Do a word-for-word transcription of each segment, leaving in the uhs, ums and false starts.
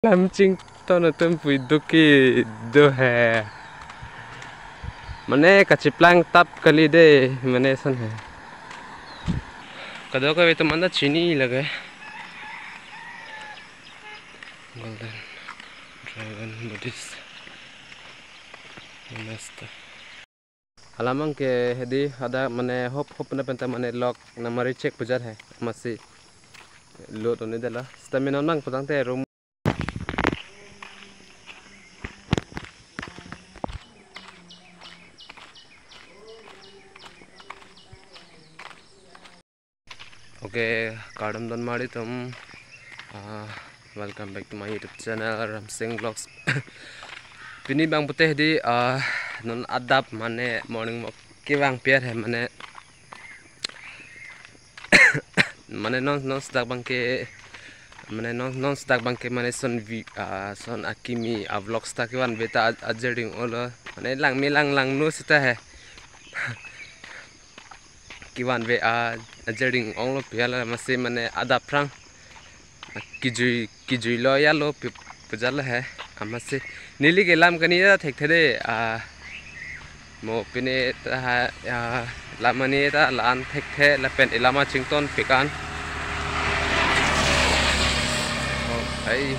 Lam chington atum pu iduki do he. Mane kachiplang tap kali de, mane son he. Kadokave atum anta chini lage. Golden Dragon Buddhist Monastery. Alam abang ke hedi ada mane hop hop na penta mane lok namari chek pujar he. Amatsi load on-e detlo. Stamina nang putangte room. Okay, kardom don mari atum. Ah, welcome back to my YouTube channel, Ramsing Vlogs. Pini abang pute hedi, ah, non adap mane morning walk kevang piar he mane, mane non, non sedak abang ke, mane non, non sedak abang ke mane son vi-, ah, son akimi a vlogs ta kevan ve ta a-, ajerding olo. Mane langme lang langno seta he. Kevan ve a, ajerding onglo piala amatsi mane adap aphrang. Kijui, kijui lo ya lo pi-, pujar lo he. Amatsi neli ke lam kani ta thekthe de, ah, mo pine ta ha, ah, lam ani ta la-an thekthe lapen elam achington pikan. Oh, hai.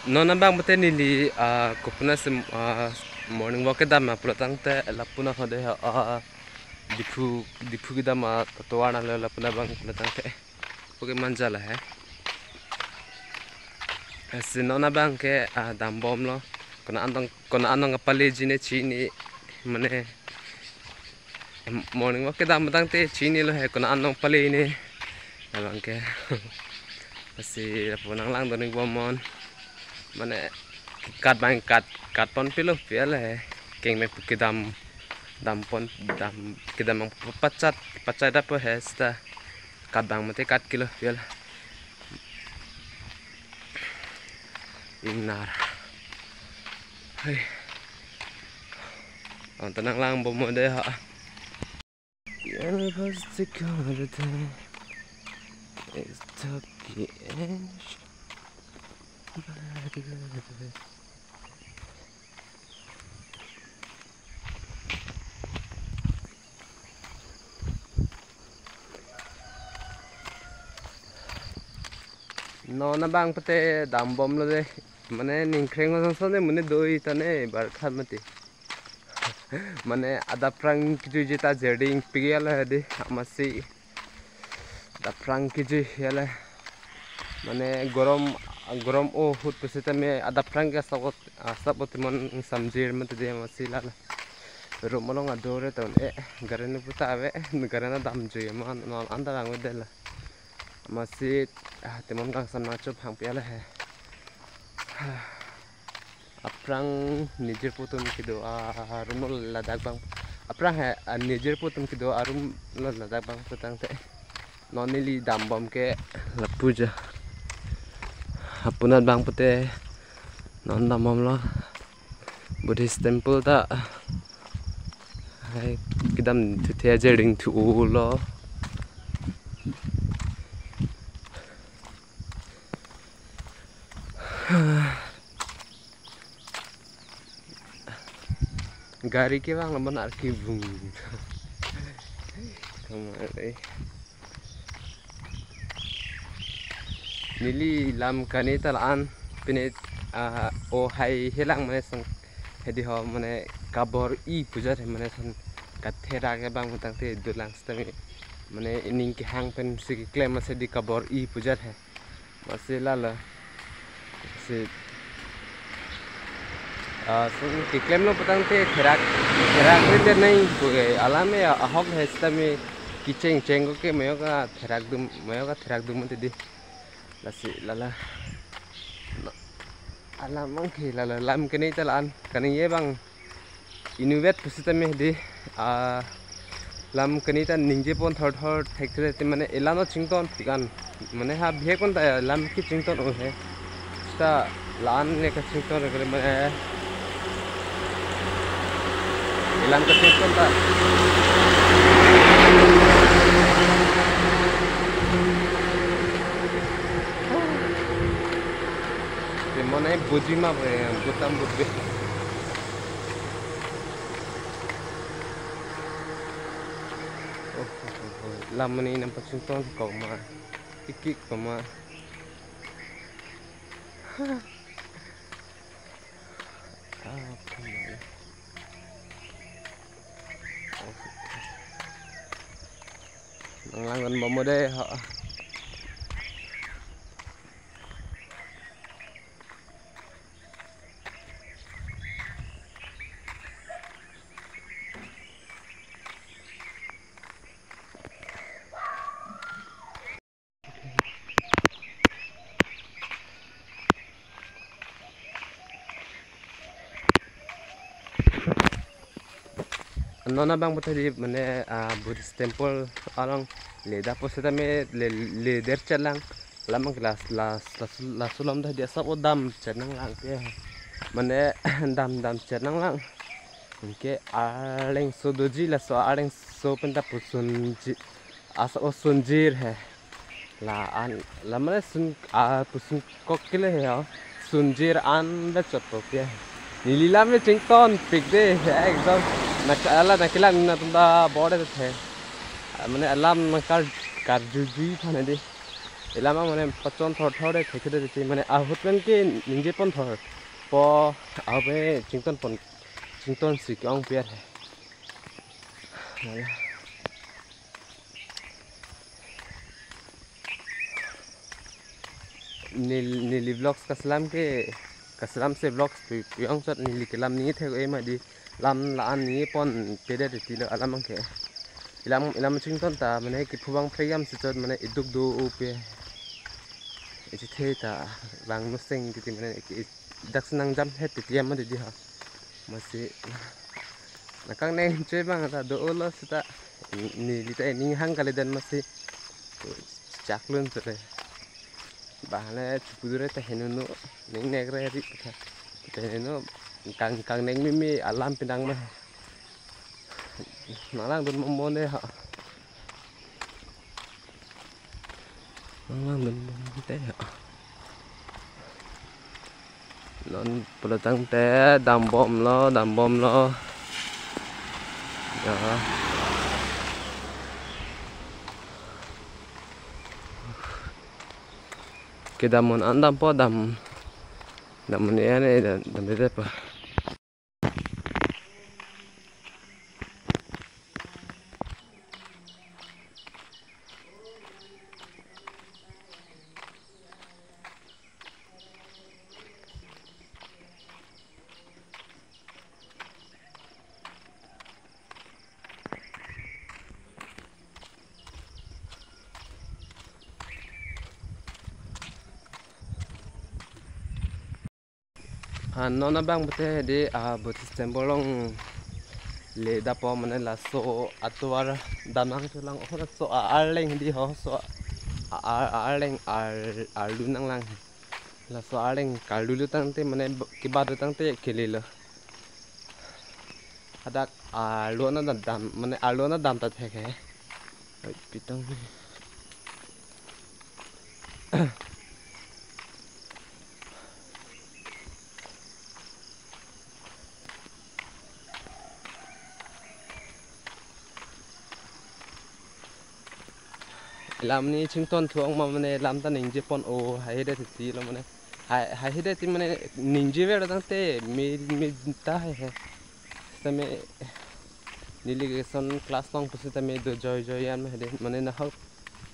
Non abang pute neli, ah, kopuna si, ah, morning walk kedam ma pulotangte lapu na hode, ah, Diphu, Diphu kedam ma tovar na le lapu na abang pulotangte. Okay, manja la he. Si non abang ke, ah, dambomlo. Konat an dong, konat an dong kapale jine chini mane morning walk kedam tangte chinilo he konat an dong pale ne. Abang ke. Lasi lapu nanglangdun-ik bomnon. Mane kat abang kat, kat ponpilo piala he. Kengme pu kedam, dam pon, dam kedam abang pachat, pachat dapo he seta. Kat abang mate kat kilo piala. Ingnar. Hai. Anta nanglang bomnon de ha. Yellow plastic covered thing is stuck in. Non abang pute dambomlo de. Mane ningkreng ason son de mane doi ta ne barkha mati. Mane adap aphrang kijui jeta jerding pigi ala hedi amatsi. Adap aphrang kijui ala. Mane gorom, gorom ahut pusitame adap aphrang ke asap, asap timon samjir mati de amatsi lala. Room along ador ton e gari ni puta ave, gari na damjui ma non anta vang ave detlo. Amatsi, ah, timon kangsam nangchop hang piala he. Aphrang nijirpo atum kedo arum lo ladak abang. Aphrang he, ah, nijirpo atum kedo arum lo ladak abang putangte. Non neli dambom ke lapu ja. Hapunat abang pute non dambomlo. Buddhist temple ta. Hai kedam thuthe ajerding thulo. Gari kevang lamon arki vung. Kamare. Neli lam kani ta la-an pine, ah, o hai helang mane sang hedi ho mane kabor-i pujar he mane sang katherak ke abang tangte dolang sitame mane ining kehang pensi keklem masi di kabor-i pujar he. Masi lala. Si, ah, si keklemlo putangte therak, therak rite nai pu ke alam ya ahok he sitame kicheng cheng ko ke mayo ka therak dum, mayo ka therak dum mati di. Lasi lala. Alam abang ke lala lam kene ta la-an kani ye abang. Inutvet pusitame di, ah, lam kani ta ningje pon thor thor thekthe te mane elam no chington pikan. Mane ha bihek pon ta lam kechington o he. Ta la-an ne kachington kali mane elam kachington ta. Jima bre, butam butbe. Oh, oh, oh, oh. Lam mane nangpachington koma. Ikik koma. Ah, koma. Oh. Nanglang-an bomlo dei, ha. Non abang putadi mane, ah, Buddhist temple along le dapo setame le, le der chelang. Lamang kelas las las las sulom tadi asap o dam chenang lang ke. Mane dam dam chenang lang. Anke arleng so doji, laso arleng so penta pusunji, asap o sunjir he. La an, la mane sun, ah, pusun kok kele he ho. Sunjir an le chotpo ke. Neli lam le chington pik dei he, ekdom. Nak ala na kelang na tunda bor dei the. Ah, mane alam nangkar karjuji thane dei. Elam mane pachon thor thor dei, thekhe dei, mane ahut pen ke ningjeponthor. Po, ahut pen chingtonpon, chington si ke-ong piar he. Mane. Nel-, neli vlogs kaselam ke, kaselam se vlogs pi, pi-ong chot neli kelam ni thek e mati, lam la-an ni ponpe dei tilo alam abang ke. Elam, elam chington ta mane kephu abang phreyam si chot mane iduk do-o pe. Isi the ta bang nuseng titi mane ke dak senang jam het titi ama dei ha. Masi nangkangneng che abang ta do-o lo seta, neli ta ning hang kali dan masi chaklun sere. Bahane chupudure ta henunu ning nek re ri ta. Ta henunu kang, kangneng mimi alam pinang ma. Nanglang dun bomlo dei ha. Nanglang dun bomlo dei ha. Non pulo tangte dam bomlo, dam bomlo. Ya. Kedam non an dampo, dam. Dam non ya ne dam, dam dei pa. Ah, non abang pute dei, ah, Buddhist temple along le dapo mane laso atovar damnang chelang, oh, laso a-arleng dei ho, so a-, a-, a-arleng ar-, arlu nanglang. Laso arleng karlu lu tangte mane b-, kebat tangte kelelo. Hadak arlo na dam, dam, mane arlo na dam ta thek he. Oi, pitong. Lam ni chington thu-ong ma mane lam ta ningjepo-o, haihe dei titi lo mane. Hai, haihe dei ti mane ningjever tangte me, me ta haihe. Sitame neli ke son class along pusi tame do joi joi an ma he dei. Mane nahok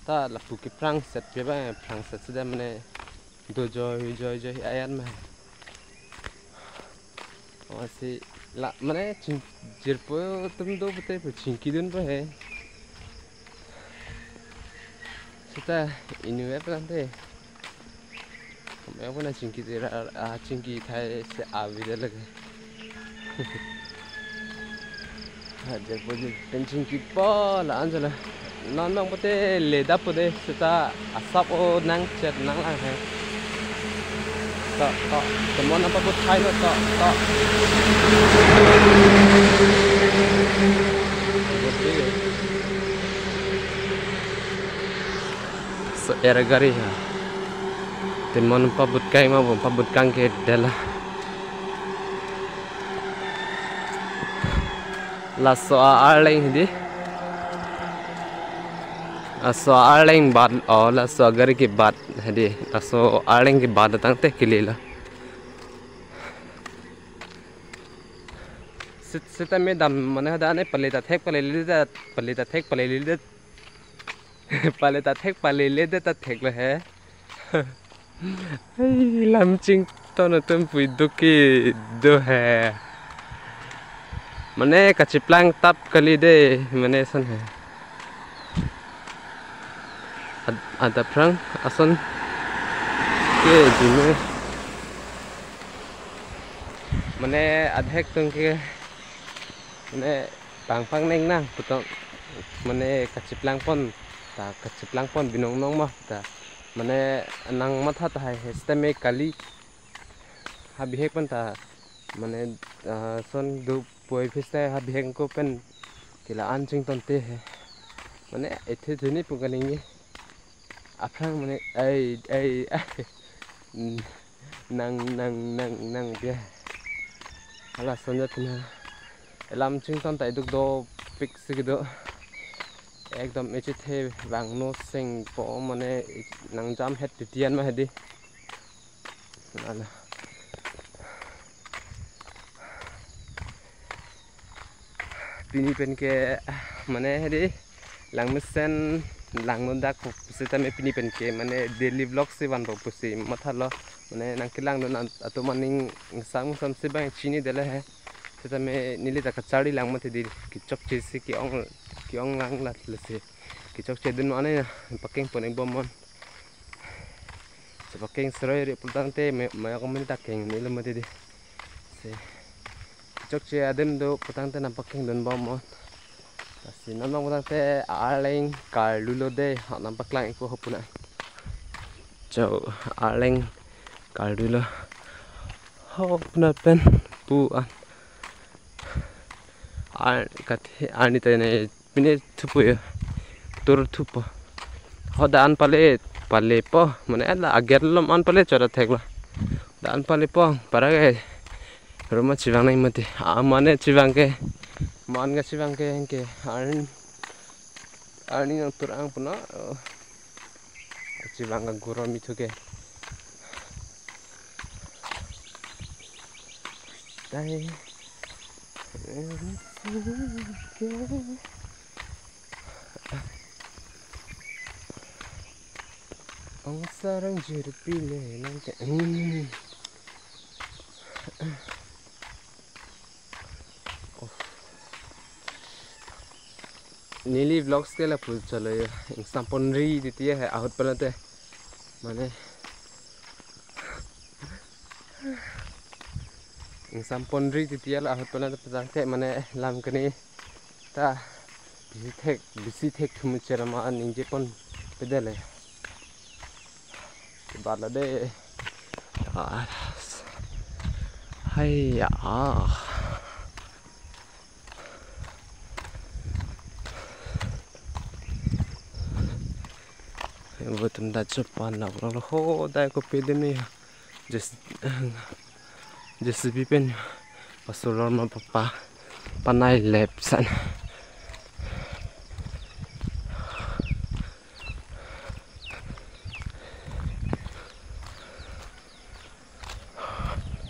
ta lapu ke prang set pe ba, prang set sida mane do joi joi joi ayan ma he. Oh, si la mane ching-, jirpo atum do pute pu chingki dunpo he. Seta inut ave tangte. Kami apa na chingki tera, ah, chingki thai se avi dei lake. Ha, jirpo ji pen chingkipo la-an jala. Non abang pute le dapo dei seta asap o nangchet nanglang he. To, to, tomon apa put thai lo to, to. So, air gari ha. Timon pabut kang ma bom pabut kang ke dela. Laso a-arleng hedi. Laso a-arleng bat, oh, laso agari kebat hedi. Laso arleng kebat tangte kelelo. Sit sita me dam mane hadak ne pale ta thek pale le ta pale ta thek pale le ta pale ta thek pale le ta thek lo he. Hei, lam chington atum pui duki do he. Mane kachiplang tap kali de, mane ason he. Ad-, adaphrang ason ke jime. Mane adhek tung ke mane pangpang neng nang putok mane kachiplang pon ta kachiplang pon binong nong mah ta mane nang matha tahai he sitame kali ha bihek pen ta mane, ah, ason do poi phis ta ha bihek ko pen kila an chington te he mane ethe juni pu kaningje aphrang mane ai ai ai. Nang nang nang nang dia. Hala sanja pina. Elam chington ta iduk dopik si kedo. Ekdom echethe vangno seng po mane nang jam het titian ma hedi. Ala. Pini pen ke mane hedi langmesen langno dak pu sitame pini pen ke mane daily vlog si vanpo pusi mathalo mane nangkelang dun an-, atum aning sam sam si bang chinidele he sitame neli ta kacharli lang mati di kechokche si ke-ong ke-ong lang la lesi kechokche dun mane pakeng pon ik bom non. Chepakeng seroi ri pulotangte me, me ako mini ta keng ni lo mati di. Si. Chokche adim do pulotangte nangpakeng dun bom non. Lasi non bang pulotangte arleng karlu lo de ha nangpaklang ik po ho puna. Cho arleng karlu lo. Ho puna pen pu an. Ar kathe arni ta ne pine thupo ya. Tur thupo. Hoda an pale pale po. Mane la ager lom an pale chora thek lo. Da an pale po. Para ke roma chivang nai mati. A mane chivang ke. Man ke chivang ke hengke. Arni arni nang tur ang puna. Oh. Chivang ka guro mithu ke. Tai. Ong sarang jirpi le nang te. Hmm. Oh. Neli vlogs ke lapu chalo ya. Ingsampon ri titi ya hai ahut pala te. Mane. Ingsampon ri titi ya la ahut pala te pajang te mane lam kani ta bisi thek bisi thek thum chera ma ningje pon pedale. Bala de. Hai ya. Betum da chupan la lo ho dai ko pede me. Just J C B pen pasulor ma papa panai lep san.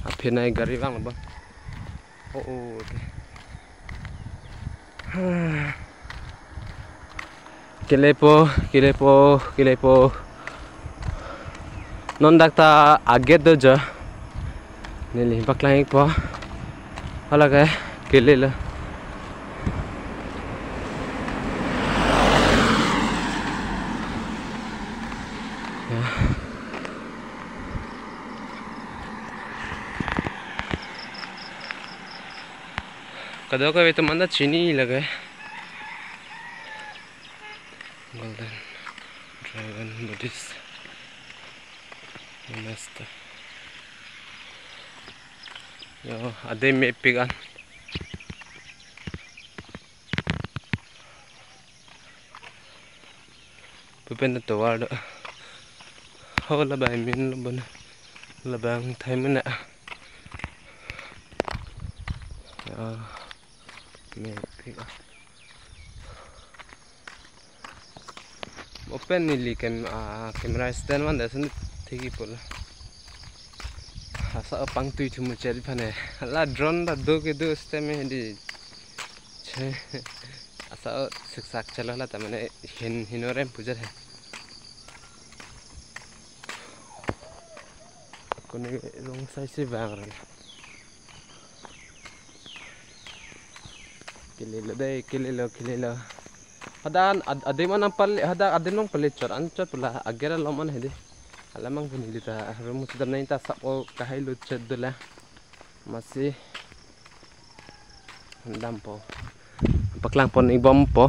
Aphi nai gari vang ba. Oh, oh, okay. Kelepo, kelepo, kelepo. Non dak ta aget do jo. Neli paklang ik po. Hala ke kelelo. Ya. Kadokave atum anta chini lake. Golden Dragon Buddhist Monastery. Yo, ade me pikan. Pupen tovar do. Oh, labang min lo bon. Labang thai mena. Ah, me phik. Open neli kem, ah, camera stand van dasun thiki pula. Asa pangtui thumu chel phane. La drone da do ke do stem he di. Che. Asa siksak chala la ta mane hin hinorem pujar he. Kone rong sai si bang ran. Kelelo dei, kelelo, kelelo. Hadak ad-, adim anang pale, hadak adim nang pale chot an chot pula ager alom an hedi. Alamang puni lita room sudam nai ta sap o kahai lo chot dola. Masi dampo. Paklang pon ibompo.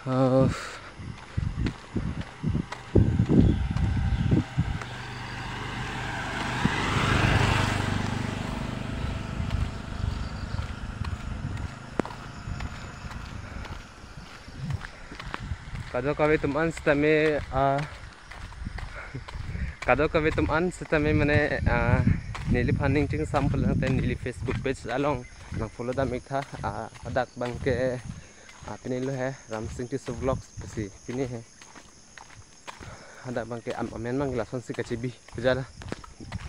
Oh. Kadokave atum an sitame, ah, kadokave atum an sitame mane, ah, neliphan ning chingsam pulang te neli Facebook page along nang follow dam ik tha, ah, hadak abangke, ah, pini lo he Ramsing Tisso Vlogs pusi pini he. Hadak abangke am-, amen abangke lasonsi kachebi pujar.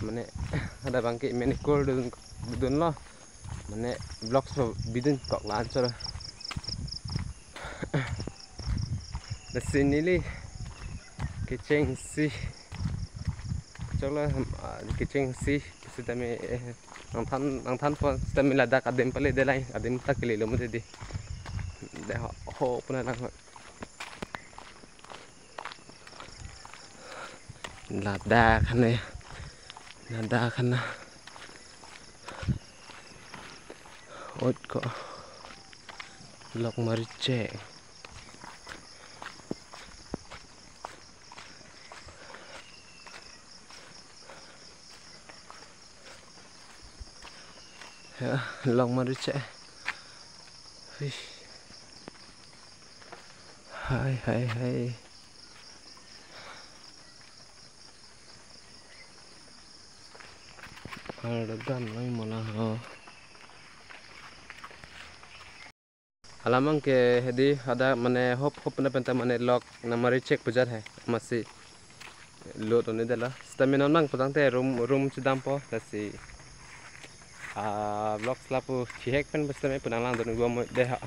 Mane hadak abangke amen ikor dun, dunlo. Mane vlogs lo bidun kok la-an choro. Lasi neli kechengsi. Choklo, ah, kechengsi sitame, eh, nangthan, nangthanpo sitame ladak adim pale de lai, adim ta kelelo mati di. De ho, ho puna lang. Ladak hane. Ladak hana. Ot ko. Lok mariche. Ya, lok mariche. Wih. Hai, hai, hai. Har dan lai mala ho. Alamang ke hedi hadak mane hop hop na penta mane lok nang marichek pujar he. Masi load on-e dela. Sitame non nang putangte room, room chedampo lasi. Ah, vlogs lapu chihek pen sitame punang langdun gua mo de ha.